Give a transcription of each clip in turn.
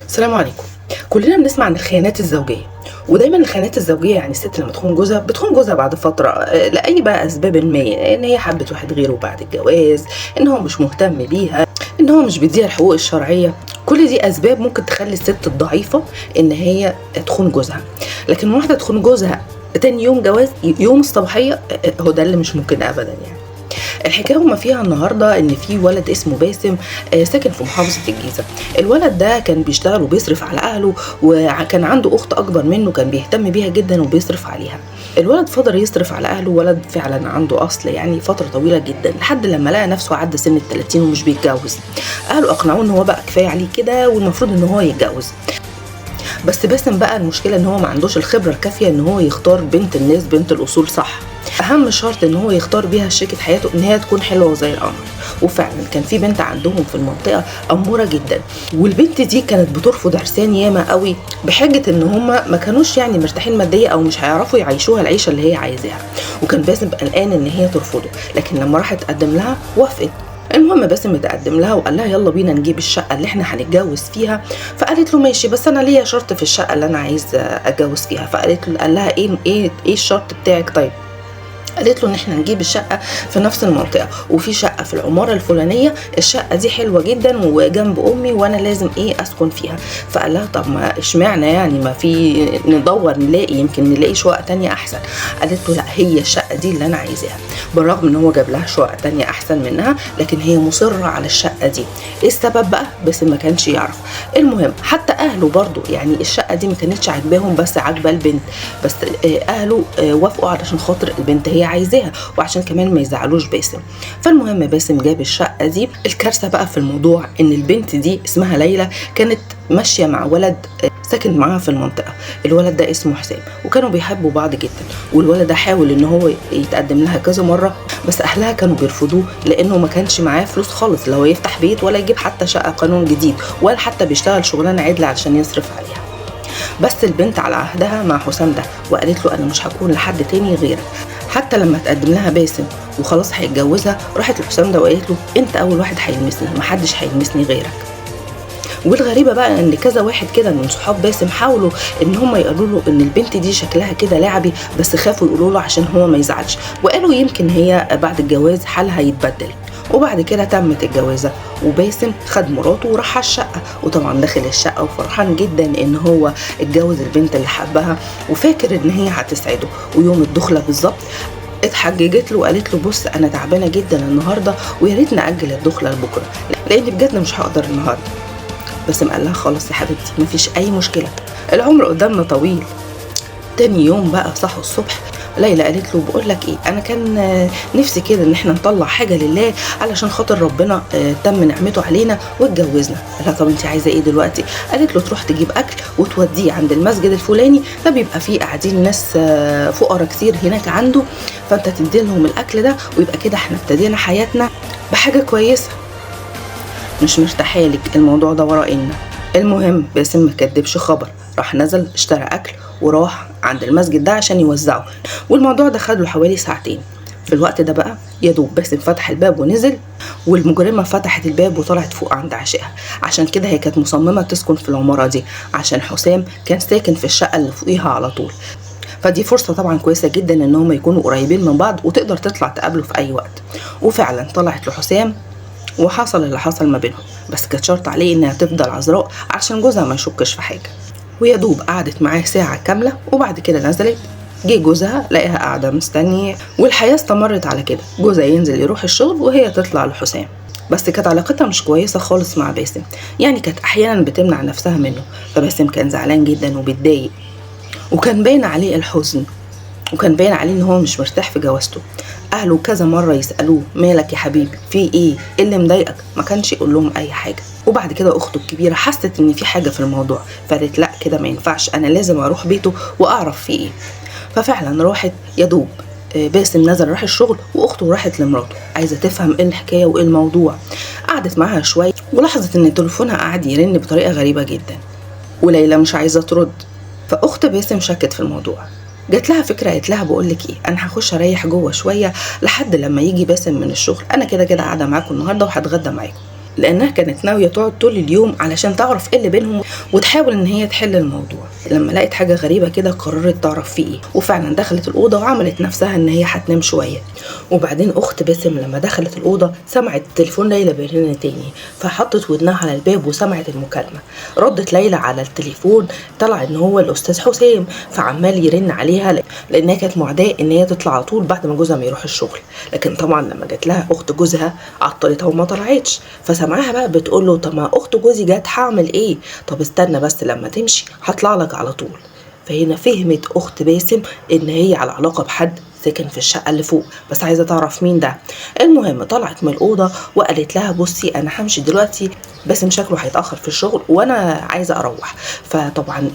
السلام عليكم. كلنا بنسمع عن الخيانات الزوجية، ودايما الخيانات الزوجية يعني الست لما تخون جوزها بتخون جوزها بعد فترة لاي بقى اسباب ما، ان هي حبت واحد غيره بعد الجواز، ان هو مش مهتم بيها، ان هو مش بيديها الحقوق الشرعية. كل دي اسباب ممكن تخلي الست الضعيفة ان هي تخون جوزها. لكن واحدة تخون جوزها تاني يوم جواز، يوم الصباحية، هو ده اللي مش ممكن ابدا. يعني الحكاية وما فيها النهارده ان في ولد اسمه باسم ساكن في محافظة الجيزة. الولد ده كان بيشتغل وبيصرف على اهله، وكان عنده اخت اكبر منه كان بيهتم بيها جدا وبيصرف عليها. الولد فضل يصرف على اهله، ولد فعلا عنده اصل يعني فترة طويلة جدا، لحد لما لقى نفسه عدى سن ال 30 ومش بيتجوز. اهله اقنعوه ان هو بقى كفاية عليه كده والمفروض ان هو يتجوز. بس باسم بقى المشكلة ان هو ما عندوش الخبرة الكافيه ان هو يختار بنت الناس، بنت الاصول صح. اهم شرط ان هو يختار بيها شريكة حياته ان هي تكون حلوة وزي القمر. وفعلا كان في بنت عندهم في المنطقة اموره جدا، والبنت دي كانت بترفض عرسان ياما قوي بحجة ان هما ما كانوش يعني مرتاحين ماديا او مش هيعرفوا يعيشوها العيشة اللي هي عايزاها. وكان باسم قلقان ان هي ترفضه، لكن لما راحت تقدم لها وافقت. المهم باسم اتقدم لها وقال لها يلا بينا نجيب الشقة اللي احنا هنتجوز فيها. فقالت له ماشي، بس انا ليا شرط في الشقة اللي انا عايز اتجوز فيها. فقالت له، قال لها ايه ايه ايه الشرط بتاعك؟ طيب قالت له ان احنا نجيب الشقة في نفس المنطقة، وفي شقه في العمارة الفلانية، الشقة دي حلوة جدا وجنب امي وانا لازم ايه اسكن فيها. فقال لها طب ما اشمعنى يعني، ما في ندور نلاقي، يمكن نلاقي شقه تانية احسن. قالت له لا، هي الشقة دي اللي انا عايزاها. بالرغم ان هو جاب لها شقه تانية احسن منها، لكن هي مصرة على الشقة دي. ايه السبب بقى؟ بس ما كانش يعرف. المهم حتى اهله برضو يعني الشقة دي ما كانتش عاجباهم، بس عاجبه البنت، بس اهله وافقوا علشان خاطر البنت هي عايزاها، وعشان كمان ما يزعلوش باسم. فالمهم باسم جاب الشقة دي. الكارثة بقى في الموضوع ان البنت دي اسمها ليلى، كانت ماشية مع ولد ساكن معاها في المنطقة. الولد ده اسمه حسام، وكانوا بيحبوا بعض جدا. والولد ده حاول ان هو يتقدم لها كذا مرة، بس اهلها كانوا بيرفضوه لانه ما كانش معاه فلوس خالص، لا هو يفتح بيت ولا يجيب حتى شقه قانون جديد، ولا حتى بيشتغل شغلانة عدله علشان يصرف عليها. بس البنت على عهدها مع حسام ده، وقالت له انا مش هكون لحد تاني غيرك. حتى لما تقدم لها باسم وخلاص هيتجوزها، راحت لحسام ده وقالت له انت اول واحد هيلمسني، محدش هيلمسني غيرك. والغريبة بقى ان كذا واحد كده من صحاب باسم حاولوا ان هم يقولوا له ان البنت دي شكلها كده لعبي، بس خافوا يقولوا له عشان هو ما يزعلش، وقالوا يمكن هي بعد الجواز حالها يتبدل. وبعد كده تمت الجوازه، وباسم خد مراته وراح على الشقة. وطبعا داخل الشقة وفرحان جدا ان هو اتجوز البنت اللي حبها، وفاكر ان هي هتسعده. ويوم الدخلة بالظبط اتحججت له وقالت له بص انا تعبانة جدا النهارده، ويا ريت ناجل الدخلة لبكرة لان بجد مش هقدر النهارده. باسم قال لها خلاص يا حبيبتي مفيش اي مشكلة، العمر قدامنا طويل. تاني يوم بقى صحوا الصبح، ليلى قالت له بقول لك ايه، انا كان نفسي كده ان احنا نطلع حاجة لله علشان خاطر ربنا تم نعمته علينا واتجوزنا. قال لها طب انت عايزه ايه دلوقتي؟ قالت له تروح تجيب اكل وتوديه عند المسجد الفلاني، ده بيبقى فيه قاعدين ناس فقراء كتير هناك عنده، فانت تدي لهم الاكل ده ويبقى كده احنا ابتدينا حياتنا بحاجة كويسة. مش مرتاحة لك الموضوع ده ورا. المهم باسم ما كدبش خبر، راح نزل اشترى اكل وراح عند المسجد ده عشان يوزعه. والموضوع ده خد له حوالي ساعتين. في الوقت ده بقى يا دوب باسم فتح الباب ونزل، والمجرمه فتحت الباب وطلعت فوق عند عشائها. عشان كده هي كانت مصممه تسكن في العمارة دي، عشان حسام كان ساكن في الشقة اللي فوقيها على طول. فدي فرصة طبعا كويسة جدا ان هم يكونوا قريبين من بعض وتقدر تطلع تقابله في اي وقت. وفعلا طلعت لحسام وحصل اللي حصل ما بينهم، بس كانت شرط عليه انها تفضل عذراء عشان جوزها ما يشكش في حاجة. ويا دوب قعدت معاه ساعة كاملة، وبعد كده نزلت. جه جوزها لقاها قاعدة مستنيه، والحياة استمرت على كده. جوزها ينزل يروح الشغل وهي تطلع لحسام. بس كانت علاقتها مش كويسة خالص مع باسم، يعني كانت احيانا بتمنع نفسها منه. فباسم كان زعلان جدا وبيتضايق، وكان باين عليه الحزن، وكان باين عليه ان هو مش مرتاح في جوازته. اهله كذا مرة يسالوه مالك يا حبيبي، في ايه، ايه اللي مضايقك؟ ما كانش يقول لهم اي حاجة. وبعد كده اخته الكبيرة حست ان في حاجة في الموضوع، فقالت لا كده ما ينفعش، انا لازم اروح بيته واعرف في ايه. ففعلا راحت. يا دوب باسم نزل راح الشغل، واخته راحت لمراته عايزه تفهم ايه الحكاية وايه الموضوع. قعدت معاها شوية ولاحظت ان تليفونها قعد يرن بطريقة غريبة جدا، وليلى مش عايزه ترد. فاخت باسم شكت في الموضوع، جات لها فكرة، قالت لها بقول لك ايه، انا هخش اريح جوه شوية لحد لما يجي باسم من الشغل، انا كده كده قاعدة معاكم النهارده وهتغدى معاكم. لانها كانت ناوية تقعد طول اليوم علشان تعرف ايه اللي بينهم وتحاول ان هي تحل الموضوع. لما لقت حاجة غريبة كده قررت تعرف فيه ايه، وفعلا دخلت الاوضة وعملت نفسها ان هي هتنام شوية. وبعدين اخت باسم لما دخلت الاوضة سمعت تليفون ليلى بيرن تاني، فحطت ودنها على الباب وسمعت المكالمة. ردت ليلى على التليفون، طلع ان هو الاستاذ حسام، فعمال يرن عليها لانها كانت معداه ان هي تطلع على طول بعد ما جوزها ما يروح الشغل. لكن طبعا لما جت لها اخت جوزها عطلتها وما طلعتش، فسمعها بقى بتقول له طب ما اخت جوزي جت هعمل ايه؟ طب استنى بس لما تمشي هطلع لك على طول. فهنا فهمت اخت باسم ان هي على علاقة بحد ساكن في الشقة اللي فوق، بس عايزه تعرف مين ده. المهم طلعت من الاوضة وقالت لها بصي انا همشي دلوقتي، باسم شكله هيتاخر في الشغل وانا عايزه اروح. فطبعا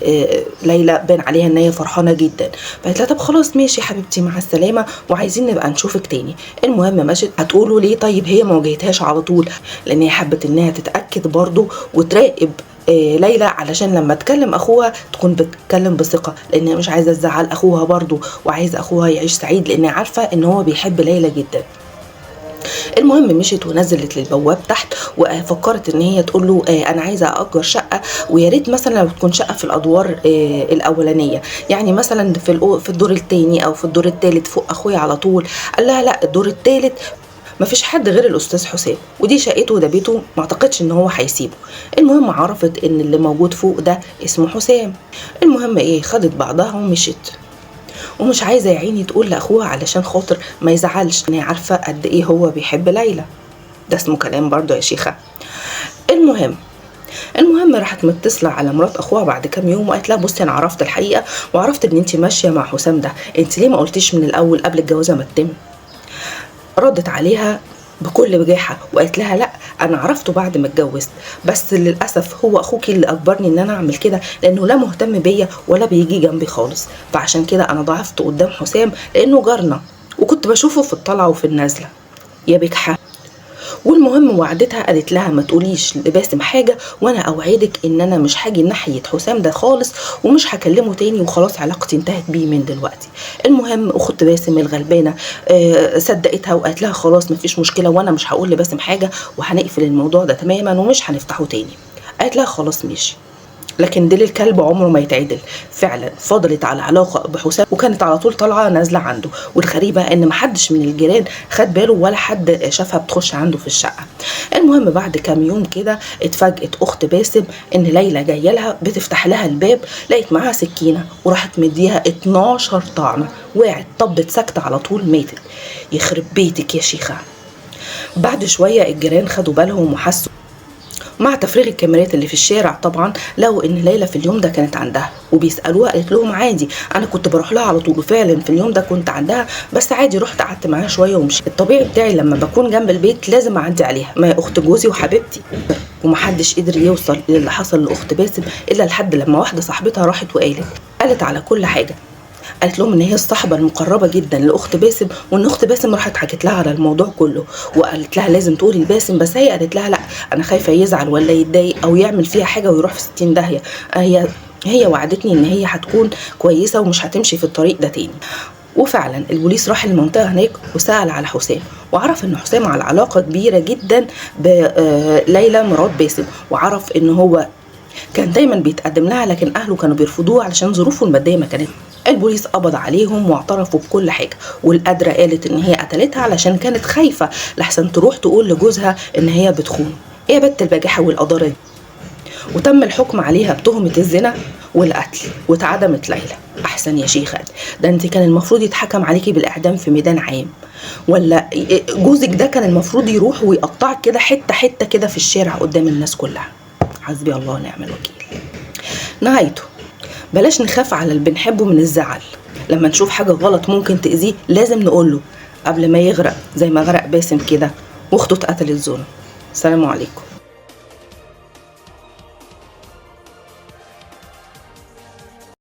ليلى بان عليها ان هي فرحانة جدا، فقالت لها طب خلاص ماشي حبيبتي مع السلامة وعايزين نبقى نشوفك تاني. المهم مشت. هتقولوا ليه طيب هي ما واجهتهاش على طول؟ لان هي حبت انها تتاكد برضو وتراقب ليلى علشان لما تكلم اخوها تكون بتتكلم بثقة، لان هي مش عايزه تزعل اخوها برضو، وعايزه اخوها يعيش سعيد لان عارفه ان هو بيحب ليلى جدا. المهم مشيت ونزلت للبواب تحت وفكرت ان هي تقول له انا عايزه اجر شقه، ويا ريت مثلا لو تكون شقه في الادوار الاولانية، يعني مثلا في الدور الثاني او في الدور الثالث فوق اخويا على طول. قال لها لا، الدور الثالث مفيش حد غير الاستاذ حسام، ودي شقته وده بيته، ما اعتقدش ان هو هيسيبه. المهم عرفت ان اللي موجود فوق ده اسمه حسام. المهم ايه، خدت بعضها ومشيت، ومش عايزه يا عيني تقول لاخوها علشان خاطر ما يزعلش، ان هي عارفه قد ايه هو بيحب ليلى. ده اسمه كلام برضو يا شيخه. المهم راحت متصلة على مرات اخوها بعد كام يوم وقالت لها بصي انا عرفت الحقيقة، وعرفت ان انت ماشية مع حسام ده، انت ليه ما قلتيش من الاول قبل الجوازه ما تتم؟ ردت عليها بكل بجاحه وقالت لها لا انا عرفته بعد ما اتجوزت، بس للاسف هو اخوكي اللي اجبرني ان انا اعمل كده، لانه لا مهتم بيا ولا بيجي جنبي خالص، فعشان كده انا ضعفت قدام حسام لانه جارنا وكنت بشوفه في الطلعة وفي النازلة يا بجحه. والمهم وعدتها قالت لها ما تقوليش لباسم حاجة، وانا اوعدك ان انا مش هاجي ناحية حسام ده خالص ومش هكلمه تاني، وخلاص علاقتي انتهت بيه من دلوقتي. المهم اخت باسم الغلبانه صدقتها وقالت لها خلاص مفيش مشكلة، وانا مش هقول لباسم حاجة وهنقفل الموضوع ده تماما ومش هنفتحه تاني. قالت لها خلاص ماشي. لكن ديل الكلب عمره ما يتعدل. فعلا فضلت على علاقة بحسام وكانت على طول طالعه نازله عنده، والغريبة ان محدش من الجيران خد باله ولا حد شافها بتخش عنده في الشقة. المهم بعد كام يوم كده اتفاجئت اخت باسم ان ليلى جاية لها بتفتح لها الباب، لقيت معاها سكينة وراحت مديها 12 طعنه، وقعت طبت ساكته على طول ماتت. يخرب بيتك يا شيخه. بعد شوية الجيران خدوا بالهم وحسوا مع تفريغ الكاميرات اللي في الشارع طبعا، لقوا ان ليلى في اليوم ده كانت عندها، وبيسالوها قالت لهم عادي انا كنت بروح لها على طول، وفعلا في اليوم ده كنت عندها، بس عادي رحت قعدت معاها شوية ومشيت، الطبيعي بتاعي لما بكون جنب البيت لازم اعدي عليها، ما هي اخت جوزي وحبيبتي. ومحدش قدر يوصل للي حصل لاخت باسم الا لحد لما واحدة صاحبتها راحت وقالت على كل حاجة. قالت لهم ان هي الصاحبة المقربة جدا لاخت باسم، وان اخت باسم راحت حكت لها على الموضوع كله وقالت لها لازم تقولي لباسم، بس هي قالت لها لا انا خايفة يزعل ولا يتضايق او يعمل فيها حاجة ويروح في 60 داهية، هي وعدتني ان هي هتكون كويسة ومش هتمشي في الطريق ده تاني. وفعلا البوليس راح المنطقة هناك وسأل على حسام، وعرف ان حسام على علاقة كبيرة جدا بليلى مرات باسم، وعرف ان هو كان دايما بيتقدم لها لكن اهله كانوا بيرفضوه علشان ظروفه المادية ما كانت. البوليس قبض عليهم واعترفوا بكل حاجة، والقادره قالت ان هي قتلتها علشان كانت خايفة لحسن تروح تقول لجوزها ان هي بتخونه. ايه بت البجاحة والقدرة دي. وتم الحكم عليها بتهمه الزنا والقتل واتعدمت ليلى. احسن يا شيخه، ده انت كان المفروض يتحكم عليكي بالاعدام في ميدان عام، ولا جوزك ده كان المفروض يروح ويقطعك كده حتة حتة كده في الشارع قدام الناس كلها. حسبي الله ونعم الوكيل. نهايته بلاش نخاف على اللي بنحبه من الزعل، لما نشوف حاجة غلط ممكن تأذيه لازم نقوله قبل ما يغرق زي ما غرق باسم كده واخته اتقتلت ظلم. السلام عليكم.